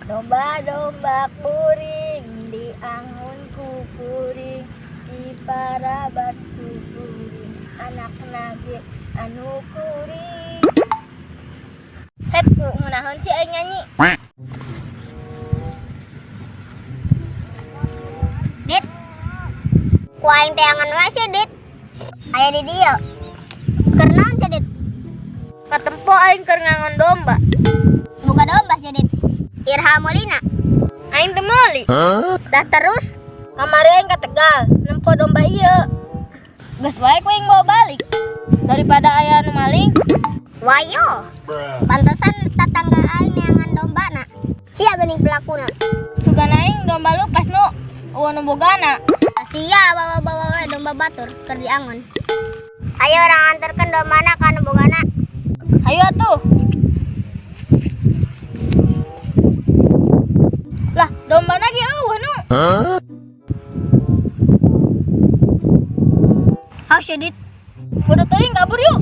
Domba-domba kuring diangon ku kuring, diparabat ku kuring, anakna ge anu kuring. Het ku ngeunaheun sih aing nyanyi. Dit. Ku aing teangan wae sih, Dit. Aya di dieu. Keur naon sih, Dit? Katempo aing keur ngangon domba. Buka domba sih, Dit. Irha meulina. Aing teu meuli. Dah terus Kamari aing ka Tegal, nempo domba ieu. Geus wae ku aing bawa balik. Daripada aya anu maling. Wayo. Pantesan tetangga aing neangan dombana. Sia geuning pelakuna. Sugan aing domba lupas nu eueuh nu bogana. Sia bawa-bawa we domba batur keur diangon. Ayo urang anterkeun dombana ka nu bogana. Hayu atuh. Lah, dombana ge eueuh nu. Haus ya, Dit. Bodoh teuing kabur yuk.